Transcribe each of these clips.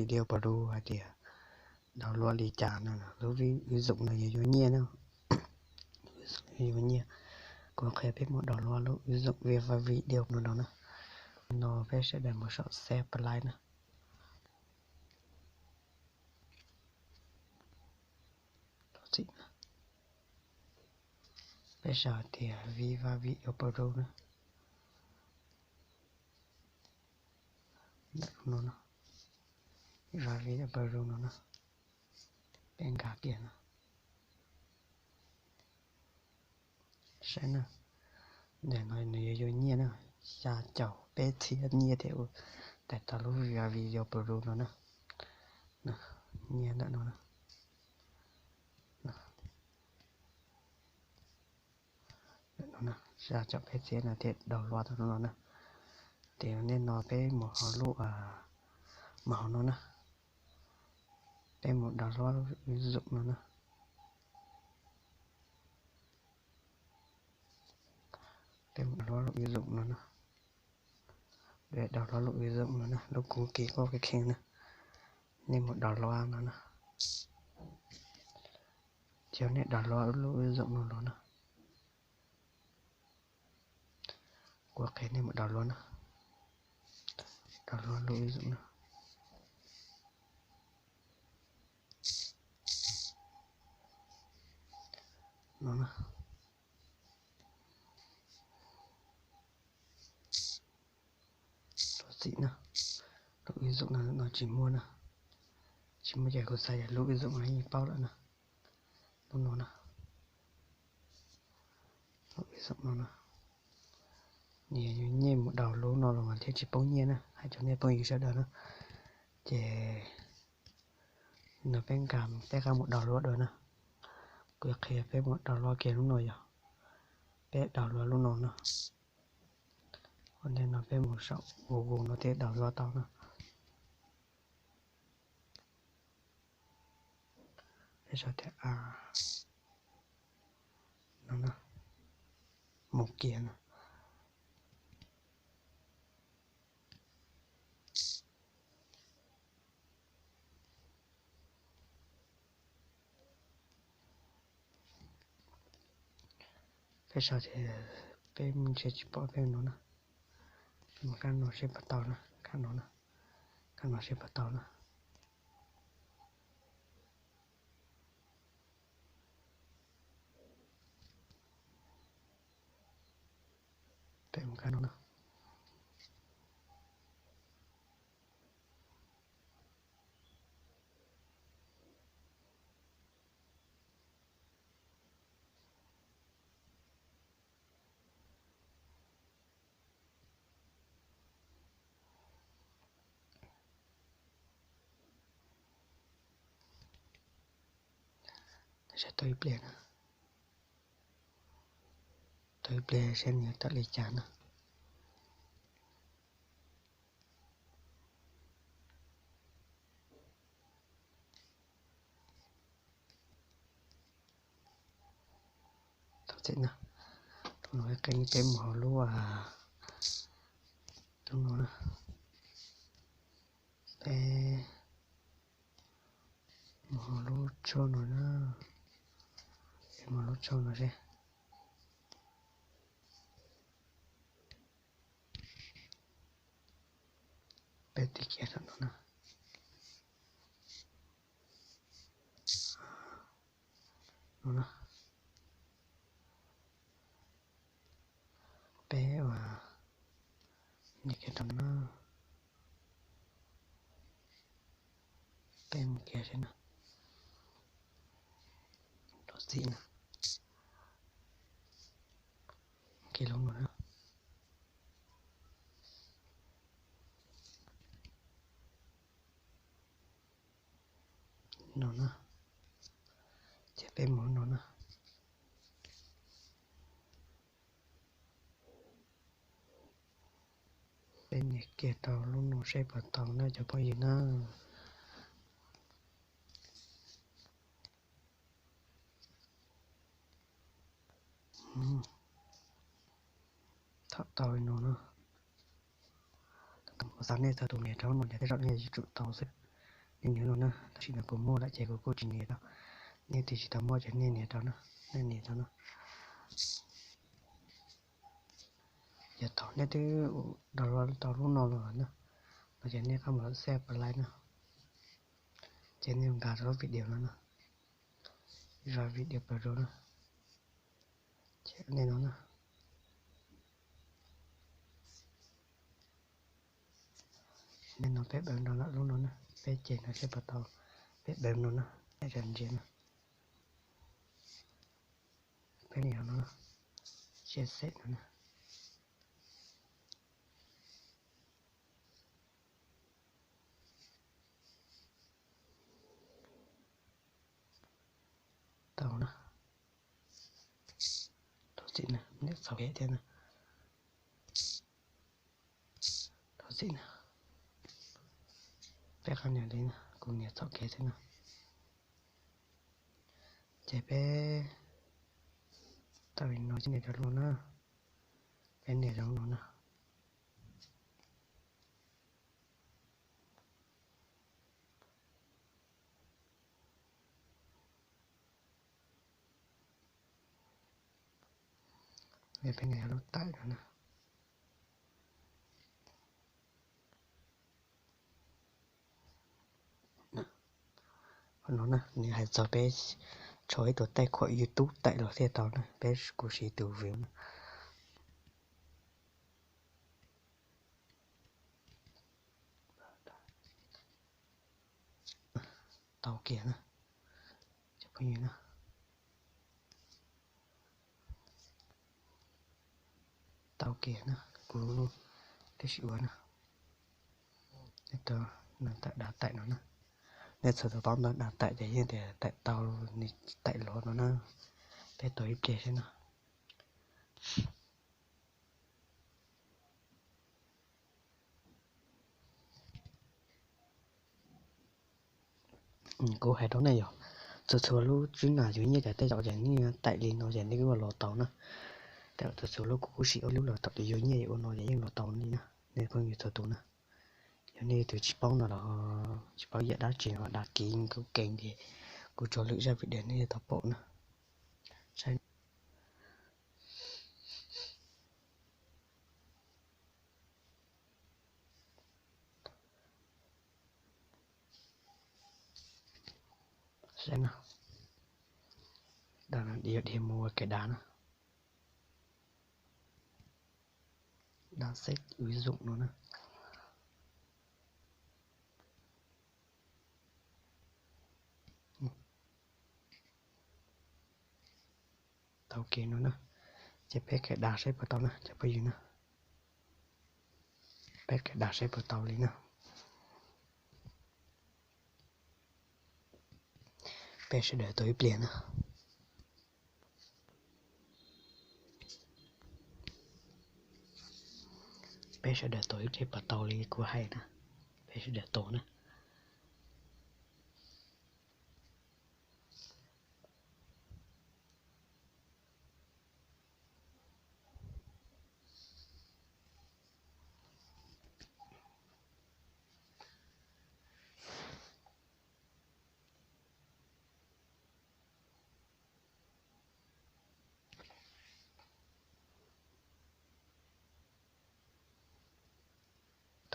video Pro hais tias download li cas no, lub ví ứng dụng no yuav yuav nyiaj na. Yuav yuav nyiaj. Kuv qhia peb mus download lub ứng dụng Viva Video no no na. No peb sawv daws mus saum Set Up Live na. Peb sau tias Viva Video Pro na. Ntawm no, Viva Video Pro no na. Peb nkag kiag no. Saib na, ntawm no nws yuav yuav nyiaj na, xya caum peb txhiab nyiaj thiab ua tau lub Viva Video Pro no na. Nyiaj ntawm no na. Xya caum peb txhiab no thiaj download tau lub no na. Ces nej no peb mus hauv lub, mus hauv no na. Peb mus download lub ứng dụng no na. Peb mus download lub ứng dụng no na. Download lub ứng dụng no na, lub kuv kis koj kheej na. Nej mus download no na. Ces nej download lub ứng dụng no los na. Kuv qhia nej mus download na. Download lub ứng dụng no. No na. Thov txim na, lub ứng dụng no tsis muaj na. Tsis muaj ces kuv xav tias lub ứng dụng no yeej paub lawm na. Lub no na. Lub ứng dụng no na. Nyiaj mus download lub no los mas thiaj tsis poob nyiaj na, hais rau nej phooj ywg sawv daws na. Ces no peb nkag peb qab mus download dua na. Kuv qhia peb mus download kiag lub no yog, peb download lub no na. Ua ntej no peb mus saum Google no thiaj download tau na. Peb sau tias a no na, mus kiag na. Peb sau ces peb ntshe tsis pom peb no na. Peb mus kab no seb puas tau na, kab no na, kab no seb puas tau na. Peb mus kab no na. Saib tau ib pliag na, tau ib pliag saib nws tawm li cas na. Thov txim na, tus no qee peb mus hauv lub, lub no na, peb mus hauv lub tshuaj no na, peb mus lub tshuaj no seb. Peb tiv kiag saum no na. No na. Peb ua nias kiag rau no na. Peb mus kiag seb na. Rau txim na. Kiag lub no na. No na. Ces peb mus no na. Peb nias kiag rau lub no saib puas tau na cov phooj ywg na. Thaum tau li no na, kuv xav nej txog tus nias rau no ces tej zaum nej yuav tsum tau xwb. Nias no na, tam sim no kuv muaj lawm ces kuv kuj tsis nias rau. Nej twb tsis tau muaj ces nej nias rau na, nej nias rau na. Yog thaum nej twb download tau lub no los na, no ces nej rov mus xab pab laib na, ces nej nkag rau lub video no na, rau video Pro na, ces nej no na. Nej no peb npawb no lawm lub no na, peb ces no seb puas tau, peb npawb no na, nej ntsia na. Peb nias no, share no na. Tau na. Thov txim na, nias txhaum kev thiab na. Thov txim na. Peb qab nias li na, kuv nias txhaum kev thiab na. Ces peb tau li no ces nias rau lub no na. Peb nias rau lub no na. Peb nias lub taim no na. Qhov no na nws hais txog peb tshuav ib tug taij khuam YouTube taim los thiaj tau na, peb kuv siv tus Vim na. Tau kiag na, cov phooj ywg na. Tau kiag na, kuv twb tsis ua na. Tau, nws tawm dav taim no na. Nej txhua tus paub ntawv dav taim ces yeej tias taim tau, nws taim los no na. Peb tos ib pliag seb no. Kuv hais rau nej yog, txhua txhua lub tswb na yuav nyiaj cas tej zaum ces nej taim li no ces nej kuj ua los tau na. Tej zaum txhua txhua lub kuv kuj sim ua lub los thaum twg yuav nyiaj ua no ces yeej los tau li na, nej phooj ywg txhua tus na. Yog nej tus tsis paub no los tsis paub yam dab tsi no đăng ký kuv kênh ces kuv tso lwm zaj video nej tau pom na. Saib saib no, yog dhem mus ua kev dav na, đăng sách ứng dụng no na. Tau kiag no na, ces peb kev dav saib puas tau na cov phooj ywg na. Peb kev dav saib puas tau li na. Peb sawv daws tos ib pliag na. Peb sawv daws tos ib pliag puas tau li kuv hais na. Peb sawv daws tos na.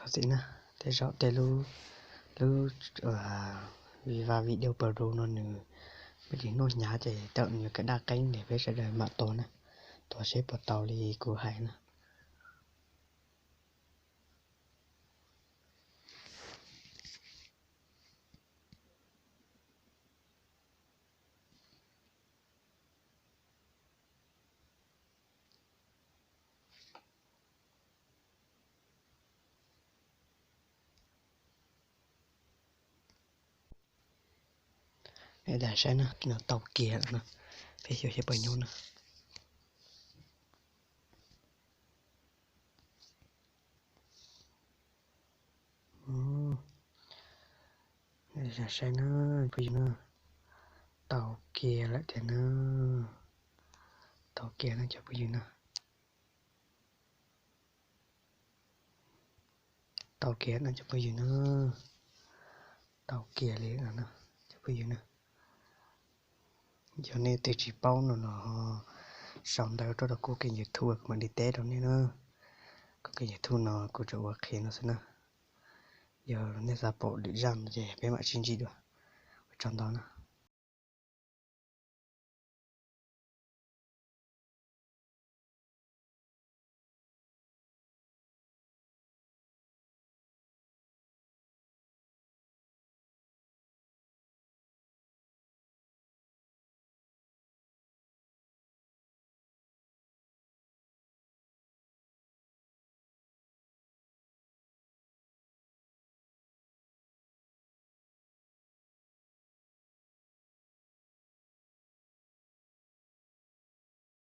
Thov txim na, tej zaum tej lub, lub Viva Video Pro no nws me ntsis noj hnyav ces tej zaum nws yuav kawm daj qeeb ces peb sawv daws mam tos na, tos seb puas tau li kuv hais na. Saib na, no tau kiag lawm na, peb xyuas seb puas nyob na. Saib na, phooj ywg na, tau kiag lawm tiag na, tau kiag na cov phooj ywg na. Tau kiag no cov phooj ywg na, Tau kiag li no na, cov phooj ywg na. Yog nej twg tsis paub no los sau ntawv tuaj rau kuv kênh YouTube kuv mam li teb rau nej na. Kuv kênh YouTube no kuv tsuas ua qhia no xwb na. Yog nej xav pom lwm zaj no ces peb mam sib ntsib dua. Ua tsaug ntau na.